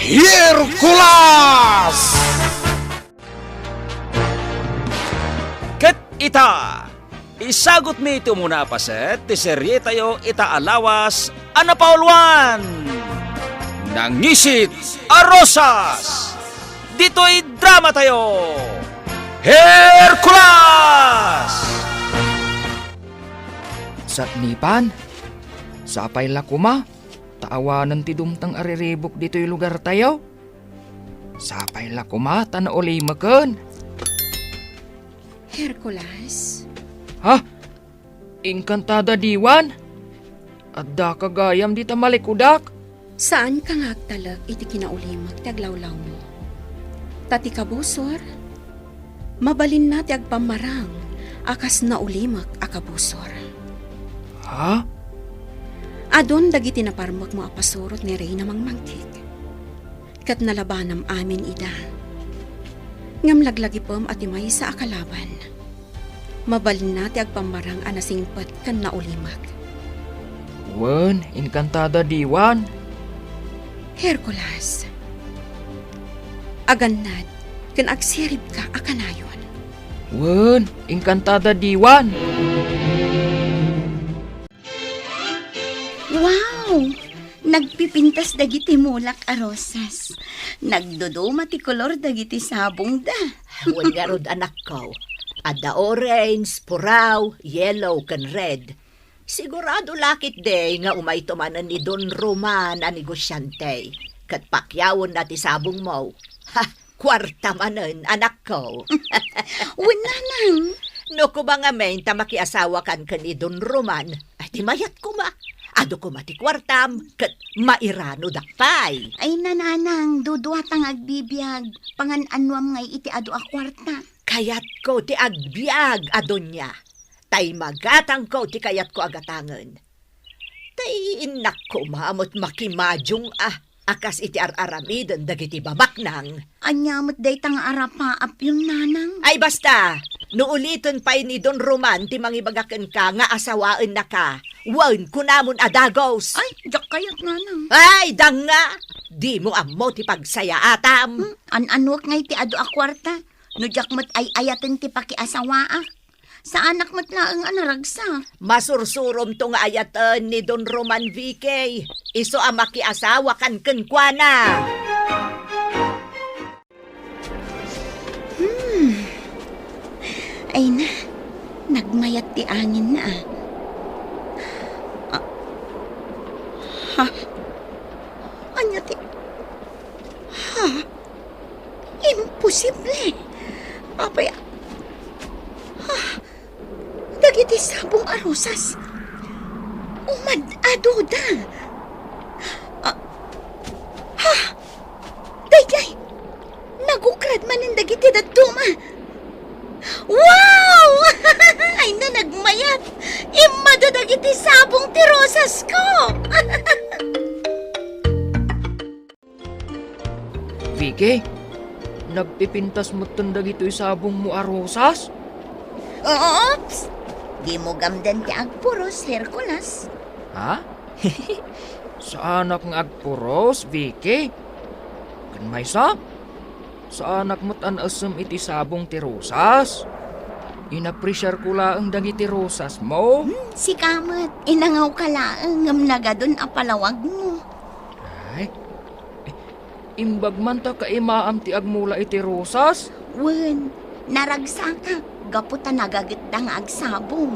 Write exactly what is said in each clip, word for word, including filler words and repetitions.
Hercules! Ket ita, isagutmi ti umuna a paset ti serietayo ita a lawas a napauluan, Nangisit a Rosas. Ditoy dramatayo, Hercules! Satnipan, sapay la koma ta awanen ti dumteng a riribuk ditoy lugartayo. Sapay la koma ta naulimeken. Hercules? Ha? Encantada Diwan? Addaka gayam dita malikudak? Saanka nga agtalek iti kinaulimek ti aglawlawmo. Ta ti kabusor, mabalinna ti agpammarang a kas naulimek a kabusor. Ha? Adun dagiti naparmekmo a pasurot ni Reyna Mangmangtik. Ket nalabanam amin ida. Ngem laglagipem a ti maysa a kalaban, mabalinna ti agpammarang a nasingpet ken naulimek. Wen, Encantada Diwan. Hercules, agannad ken agsiribka a kanayon. Wen, Encantada Diwan. Wow! Nagpipintas dagiti mulak a rosas. Nagduduma ti kolor dagiti sabongda. Wen ngarud, anakko, adda orange, puraw, yellow, ken red. Sigurado la ketdi nga umayto manen ni Don Roman a negosiante, ket pakyawenna ti sabongmo. Ha, kuarta manen, anakko. Wen, nanang. No koma ngamin ta makiasawakan ken ni Don Roman, ay, di mayat koma. Adu koma ti kuartam, ket mairanodak pay. Ay, nanang, duduata nga agbibiag, pangan-anuam ngay iti adu a kuarta. Kayatko ti agbiag a donia. Tay magatangko ti kayatko a gatangen. Tay innak koma met makimadyong a, a kas iti ar-aramiden dagiti bamaknang. Ania met dayta nga arapaapyon, nanang? Ay, basta, no uliten pay ni Don Roman ti mangibaga kenka nga asawaennaka, wen, kunamon a dagus. Ay, diak kayat, nanang. Ay, danga! Dimo ammo ti pagsayaatam. Hmm, an-anuek ngay ti adu a kuarta? No diak met ay-ayaten ti pakiasawaak, saanak met laeng a naragsak. Masursuromto nga ayaten ni Don Roman, Vicky. Isu a makiasawakan kenkuana. Hmm. Ay na, nagmayat ti angin na, ah. Ah. Ha? Ania ti Ha? Imposible! Apay a, ha? Dagiti sabong a rosas, umad-adoda. Ah, ha? Daydiay! Nagukrad manen dagiti dadduma. Wow! Ay na, nagmayat! Immado dagiti sabong ti rosasko! Vicky, nagpipintas metten dagitoy sabongmo a rosas? Oops! Dimo gamden ti agpuros, Hercules. Ha? Saanak nga agpuros, Vicky. Ken maysa, saanak met a naessem iti sabong ti rosas. Inapresiarko laeng dagiti rosasmo. Hmm, sika met, inangawka laeng ngem nagadun a palawagmo. Ay, imbag man ta kaimaam ti agmula iti rosas? Wen, naragsakak gapu ta nagagitda nga agsabong.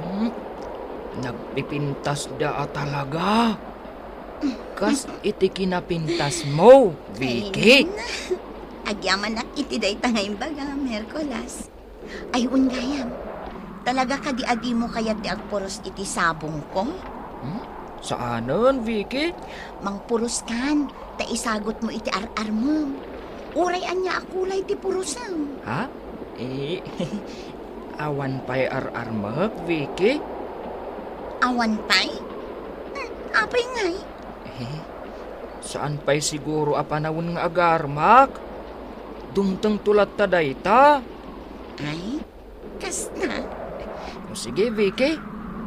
Hmm, nagpipintasda a talaga. Kas iti kinapintasmo, Vicky. Ay, na. Agyamanak iti dayta nga imbagam, Hercules. Ay, wen gayam. Talaga kadi a dimo kayat ti agpuros iti sabongko? Hmm? Saanen, Vicky? Mangpuroskan, ta isagutmo iti ar-armem. Uray ania a kulay ti purosem. Ha? Eh, awan pay ar-armek, Vicky? Awan pay? Hmm, apay ngay? Eh, saan pay siguro a panawen nga agarmak? Dumtengto latta dayta. Ay, kasta? O sige, Vicky.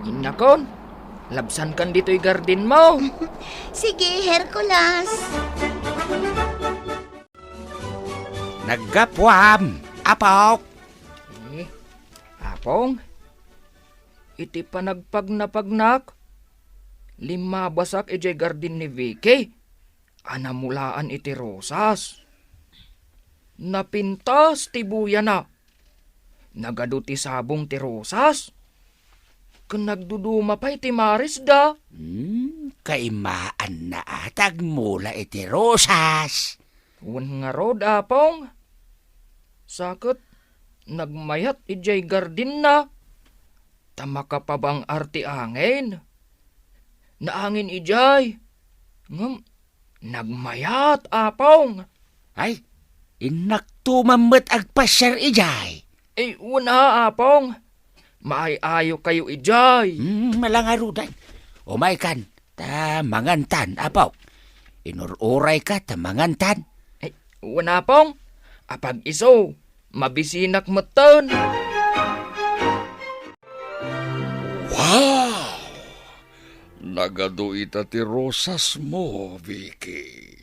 Innakon. Labsankan ditoy gardenmo. Sige, Hercules. Naggapuam, Apok. Eh, Apong, iti panagpagnapagnak, limmabasak idiay garden ni Vicky a namulaan iti rosas. Napintas ti buyana. Nagadu ti sabong ti rosas. Ken nagduduma pay ti marisda. Hmm, kaimaanna a ta agmula iti rosas. Wen ngarud, Apong. Sa ket nagmayat idiay gardenna. Ta makapabang-ar ti angin. Naangin idiay. Ngem nagmayat, Apong. Ay, innakto man met agpasiar idiay. Eh, wen a, Apong. Maay-ayokayo idiay. Hmm, malangarudan. Umaykan, ta mangantan, Apok. Inur-urayka ta mangantan. Eh, wen, Apong. Apag-isu, mabisinak metten. Wow! Nagadu ita ti rosasmo, Vicky.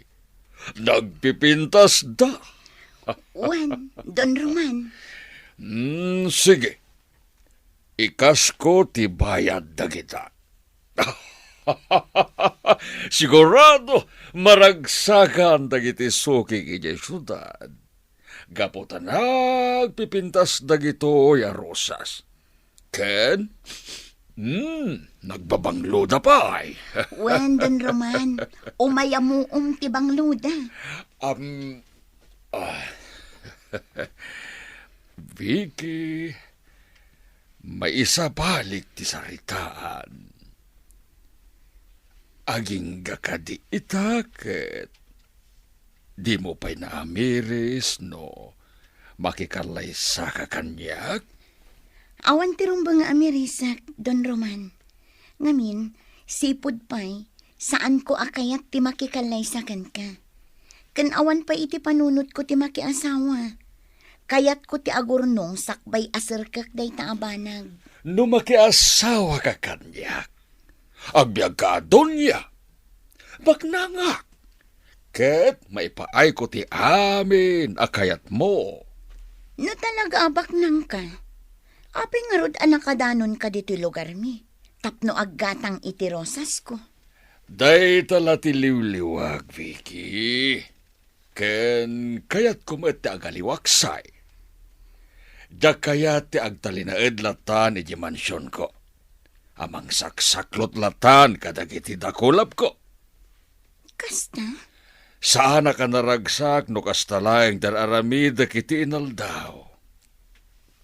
Nagpipintasda. Wen, Don Roman. Hmm, sige. Ikasko ti bayad dagita. Sigurado, maragsakan dagiti suking idiay siudad. Gapu ta nagpipintas dagitoy a rosas. Ken, hmm, nagbabangloda pay. Wen, Don Roman, umayamuom ti bangloda. Am, ah, Vicky, maisabalik ti saritaan. Agingga kadi ita ket dimo pay naamiris no makikallaysaka kaniak? Awan ti rumbeng nga amirisak, Don Roman. Ngamin, sipud pay, saanko a kayat ti makikallaysa kenka. Ken awan pay iti panunotko ti makiasawa. Kayatko ti agurnong sakbay a serkek dayta a banag. No makiasawaka kaniak, agbiagka a dunia, baknangak, ket maipaayko ti amin a kayatmo. No talaga a baknangka, apay ngarud a nakadanonka ditoy lugarmi tapno aggatang iti rosasko? Dayta la ti liwliwak, Vicky. Ken kayatko met ti agaliwaksay. Diak kayat ti agtalinaed latan idiay mansionko. A mangsaksaklot latan kadagiti dakulapko. Kasta? Saanak a naragsak no kasta laeng ti ar-aramidek iti inaldaw.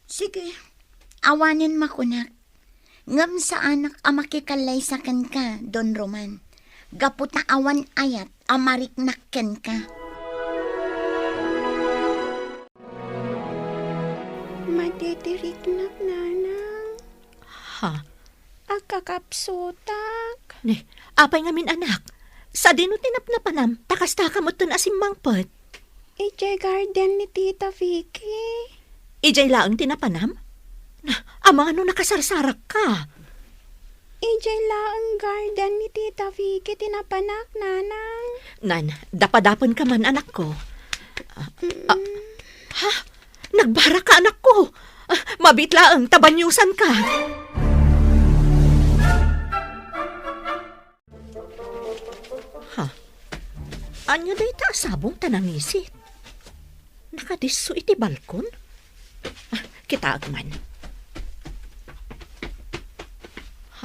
Sige, awanen makunak. Ngem saanak a makikallaysa kenka, Don Roman, gapu ta awan ayat a mariknak kenka. Madidiriknak, Nanang. Ha? Agkakapsutak. Ne, apay ngamin, anak? Sadino ti napnapanam? Ta kasta ka metten a simmangpet. Idiay garden ni Tita Vicky. Idiay laeng ti napanam? Na, amangan no nakasarsarakka? Idiay laeng garden ni Tita Vicky ti napanak, Nanang. Nan, dapadapenka man, anakko. Ah, ah, ha? Nagbaraka, anakko. Ah, mabiit laeng ta baniosanka. Ha? Ania dayta a sabong ta nangisit? Nakadisso iti balkon? Ah, kitaek man.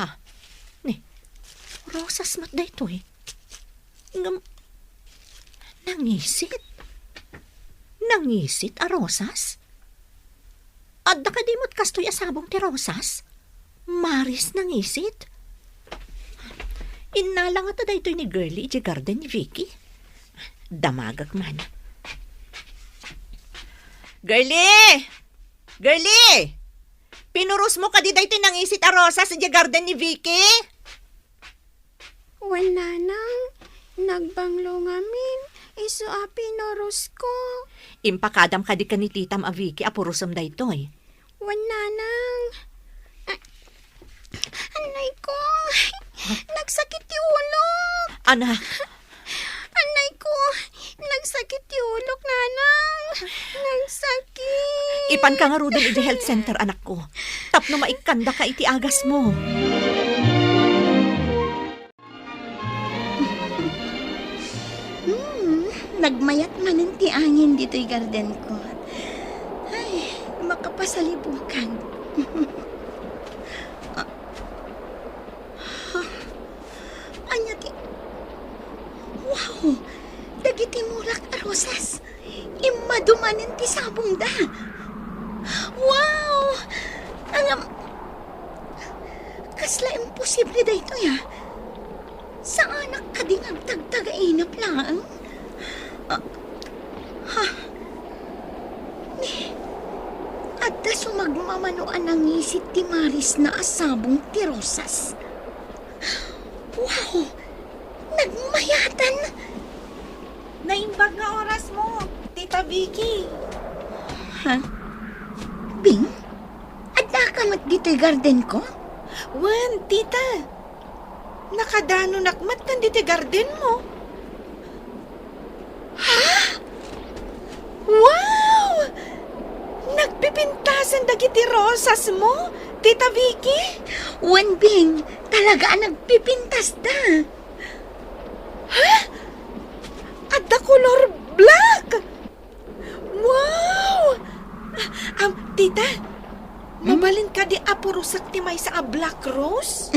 Ha? Ni, rosas met daytoy. Ngem, nangisit? Nangisit a rosas? Adda kadi met kastoy a sabong ti rosas? Maris nangisit? Innala ngata daytoy ni Girlie idiay garden ni Vicky? Damagek man. Girlie! Girlie! Pinurosmo kadi daytoy nangisit a rosas idiay garden ni Vicky? Wen, Nanang, nagbanglo ngamin, isu a pinurosko. Impakadam kadi ken ni titam a Vicky a purosem daytoy. Wen, Nanang. Anay ko, nagsakit ti ulok. Anak. Anay ko, Nagsakit ti ulok, Nanang. Nagsakit. Ipanka ngaruden idiay health center, anakko, tapno maikkandaka iti agasmo. Hmm, nagmayat manen ti angin ditoy gardenko. Ay, makapasalibukan. Ah, ania ti, wow! Dagiti murak a rosas, immadu manen ti sabongda. Wow! Ngem, kasla imposible daytoy, a? Saanak kadi nga agtagtagainep laeng? Ah, ha? Ni, adda sumagmamano a nangisit ti marisna a sabong ti rosas. Wow! Nagmayatan! Naimbag nga orasmo, Tita Vicky. Ha? Bing? Addaka met ditoy gardenko? Wen, Tita. Nakadanonak met ken ditoy gardenmo. Ha? Wow! Nagpipintasen dagiti rosasmo, Tita Vicky? Wen, Bing, talaga a nagpipintasda. Ha? Adda kolor black! Wow! Am, tita, Hmm? Mabalin kadi a purosak ti maysa a black rose?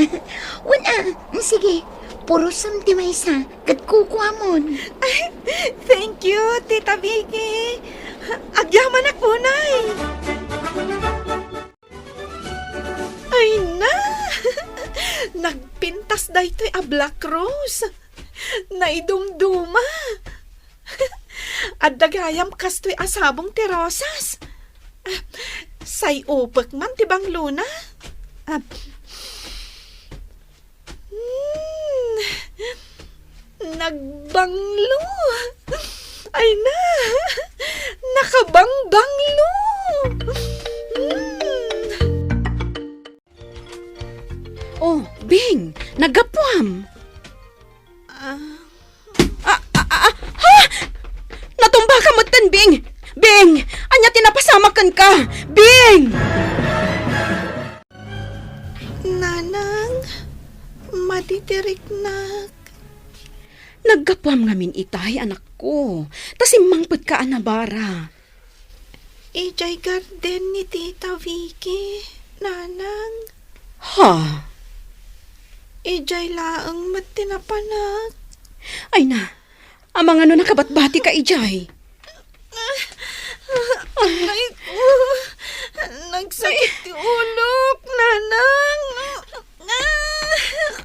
Wen a, sige, purosem ti maysa, ket kukuamon. Thank you, Tita Vicky. Agyamanak unay. Ay na! Nagpintas daytoy a black rose. Naidumduma. Adda gayam kastoy a sabong ti rosas. Ah, say-upek man ti banglona. Ah, mm, nagbanglo. Ay na, nakabangbanglo. Mm. Oh, Bing, naggapuam. Ah. Ah, ah, ah, ah, ha? Natumbaka metten, Bing! Bing! Ania ti napasamak kenka? Bing! Nanang, madidiriknak. Naggapuam ngamin itay, anakko, ta simmangpetka a nabara. Idiay garden ni Tita Vicky, Nanang. Ha? Idiay laeng met ti napanak. Ay na, amangan no nakabatbatika idiay. Ay ko, nagsakit ti ulok, Nanang.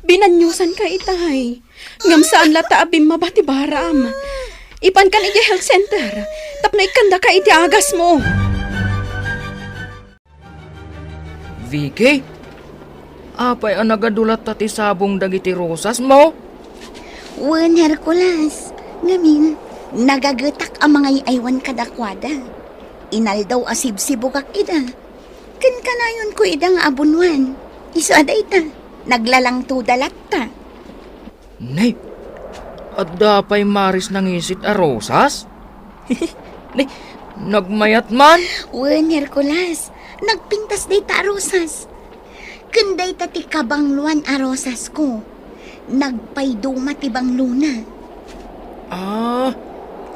Binanyosanka itay. Ngem saan latta a bimmaba ti baram. Ipankan idiay health center tapno ikkandaka iti agasmo. Vicky, apay a nagadu latta ti sabong dagiti rosasmo? Wen, Hercules. Ngamin, nagagetak a mangay-aywan kadakuada. Inaldaw a sibsibugak ida. Ken kanayonko ida nga abunwan. Isu a dayta, naglalangtoda latta. Nay, adda pay maris nangisit a rosas? Nay, nagmayat man? Wen, Hercules, nagpintas dayta a rosas. Ken dayta ti kabangloan a rosasko. Nagpayduma ti banglona. Ah,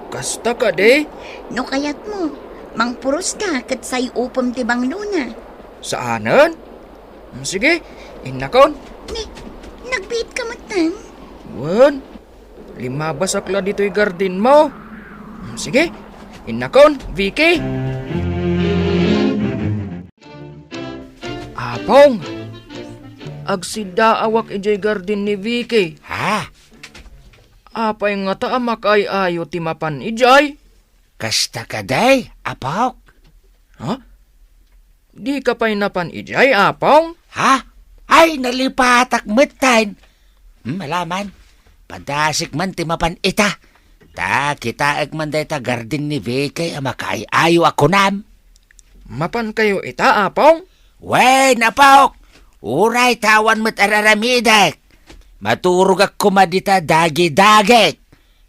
kasta kadi? No kayatmo, mangpuroska ket say-upem ti banglona. Saanen? Mm, sige, innakon. Ni, nagbiitka metten? Wen, limmabasak la ditoy gardenmo. Mm, sige, innakon, Vicky. Apong, agsiddaawak idiay garden ni Vicky. Ha? Apay ngata a makaay-ayo ti mapan idiay? Kasta kadi, apok? Ha? Dika pay napan idiay, apong? Ha? Ay, nalipatak metten. Hmm, ala man. Padasik man ti mapan ita. Ta kitaek man dayta garden ni Vicky a makaay-ayo a kunam. Mapankayo ita, apong? Wen, apok. Uray ta awan met ar-aramidek. Maturogak koma dita dagidagik.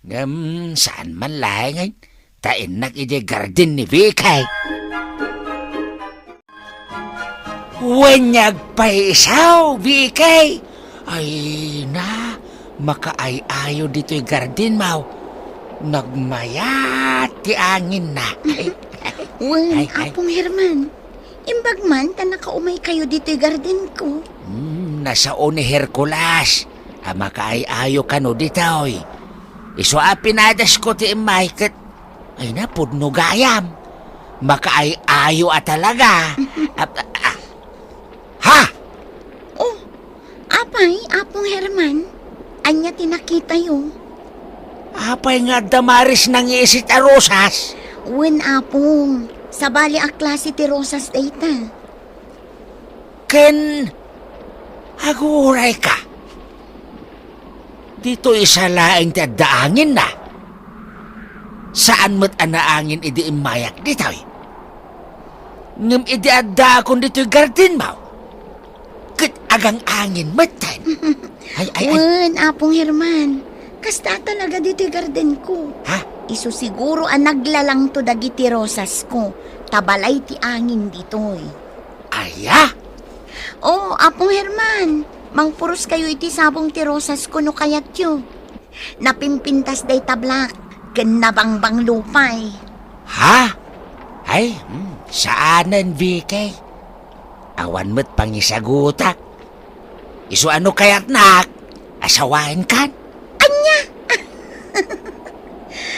Ngem saan man laengen, ta innak idiay garden ni Vicky. Wen, agpaysaw, Vicky. Ay na, makaay-ayo ditoy garden mo. Nagmayat ti anginna. Wen, ay, ay. Apong Herman, imbag man ta nakaumay kayo ditoy garden ko. Hmm, nasao ni Hercules a makaay-ayo kano ditoy. Isu a pinadas ko ti immay ket, ay na, pudno gayam. Makaay-ayo a talaga. Ah, ah, ah. Ha? Oh, apay, Apong Herman? Ania ti nakitayo? Apay nga adda maris nangisit a rosas? Wen, Apong. Sabali a klase ti rosas dayta. Ken, aguray ka. Ditoy sa laeng ti adda anginna. Saan met a naangin idi immayak ditoy. Ngem idi addaakon ditoy garden mo, ket agang-angin metten. Ay, ay, ay. Wen, Apong Herman, kasta talaga ditoy garden ko. Ha? Isu siguro a naglalangto dagiti rosas ko, ta balay ti angin ditoy. Aya? Oh, Apong Herman, mangpuros kayo iti sabong ti rosas ko no kayatyo. Napimpintas dayta black, ken nabangbang lupay. Ha? Ay, hmm, saanen, Vicky. Awan met pangisagutak. Isu a no kayatnak, asawaenkan. Ania?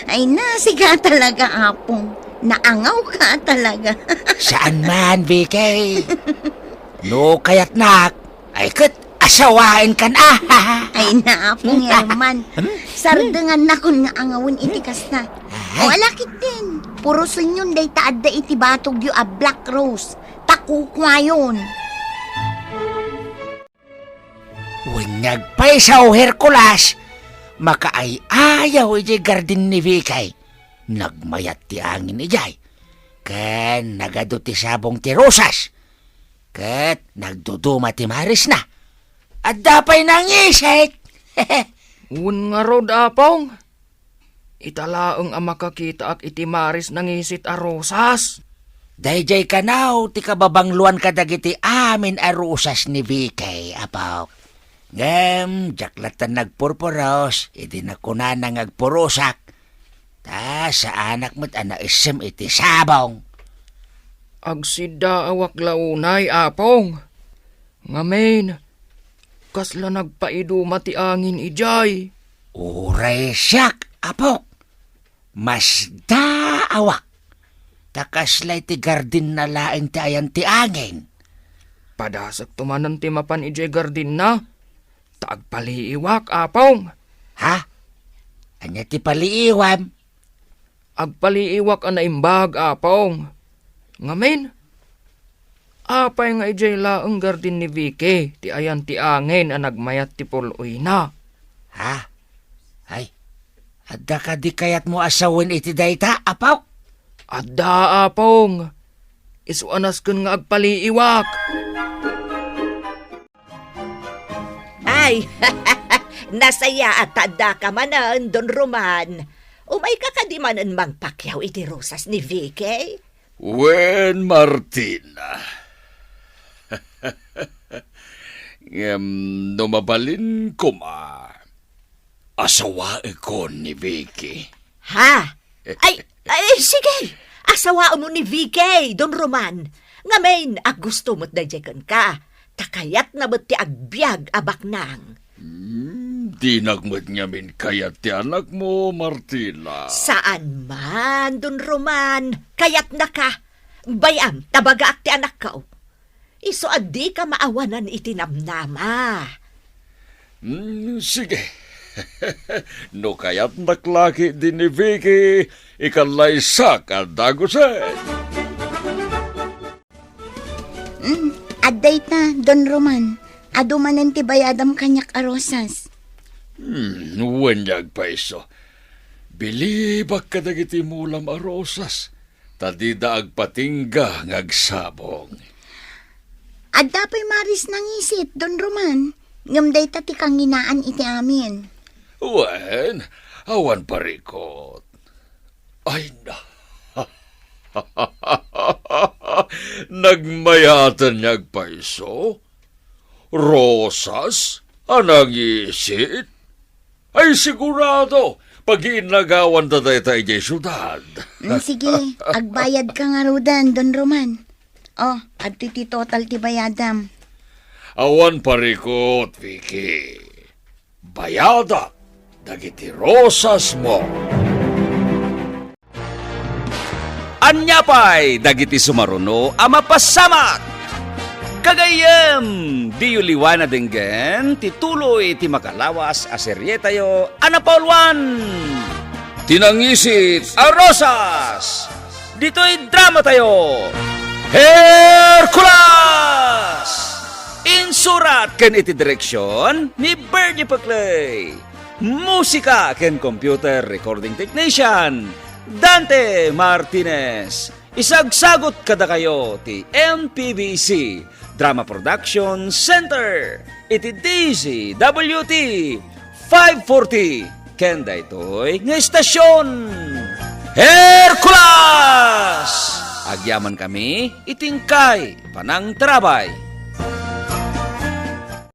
Ay na, sika talaga, Apong. Naangaw ka talaga. Saan man, Vicky. No kayatnak, ay ket asawaenkan, ah. Ay na, Apong Herman. Hmm? Sardengannakon nga angawen iti kasta. Ay. O, ala ketdin. Purosenyon dayta adda iti batogyo a black rose. Ta kukuayon. Wen, agpaysaw, Hercules, makaay-ayaw idiay garden ni Vicky. Nagmayat ti angin idiay. Ken nagadu ti sabong ti rosas. Ket nagduduma ti marisna. Adda pay nangisit. Wen ngarud, Apong. Ita laeng a makakitaak iti maris nangisit a rosas. Daydiay kano ti kababangloan kadagiti amin a rosas ni Vicky, apok. Ngem, diak latta nagpurpuros idi nakunana nga agpurosak, ta saanak met a naessem iti sabong. Agsiddaawak la unay, Apong. Ngamin, kasla nagpaiduma ti angin idiay. Uray siak, apok. Masdaawak. Ta kasla iti gardenna laeng ti ayan ti angin. Padasekto manen ti mapan idiay gardenna. Ta agpaliiwak, Apong. Ha? Ania ti paliiwam? Agpaliiwak a naimbag, Apong. Ngamin, apay nga idiay laeng garden ni Vicky ti ayan ti angin a nagmayat ti pul-oyna? Ha? Ay, adda kadi kayatmo a sawen iti dayta, apok? Adda, Apong. Isu a nasken nga agpaliiwak. Ay, nasayaat ta addaka manen, Don Roman. Umayka kadi manen mangpakiaw iti rosas ni Vicky? Wen, Martina. Ngem no mabalin koma, asawaekon ni Vicky. Ha? Ay, ay, sige! Asawaemmo ni Vicky, Don Roman. Ngamin, agusto met daydiay kenka. Ta kayatna met ti agbiag a baknang. Hmm, dinak met ngamin kayat ti anakmo, Martina. Saan man, Don Roman. Kayatnaka. Bay-am, ta bagaak ti anakko. Isu a dika maawanan iti namnama. Hmm, sige. No kayatnak la ketdi ni Vicky, ikallaysak a dagusen. Hmm, adda ita, Don Roman. Adu manen ti bayadam kaniak a rosas. Hmm, wen, agpayso. Bilibak kadagiti mulam a rosas. Ta dida agpatingga nga agsabong. Adda pay maris nangisit, Don Roman, ngem dayta ti kanginaan iti amin. Wen, Awan parikot. Ay na. Nagmayaten nga agpayso? Rosas a nangisit? Ay, sigurado, pagiinnagawan ta dayta idiay siudad. Mm, sige, agbayad ka ngaruden, Don Roman. Oh, adtoy ti total ti bayadam. Awan parikot, Vicky. Bayadak dagiti rosas mo. Ania pay dagiti sumaruno a mapasamak? Kagayyem, diyo liwan a denggen ti tuloy ti makalawas a serietayo a napauluan, Ti Nangisit a Rosas! Ditoy dramatayo, Hercules! Insurat ken iti direksion ni Bernie Peclay. Musika ken computer recording technician, Dante Martinez. Isagsagut kadakayo ti M P B C Drama Production Center iti D Z W T five forty ken daytoy nga istasyon. Hercules! Agyamankami iti inkay panangtarabay.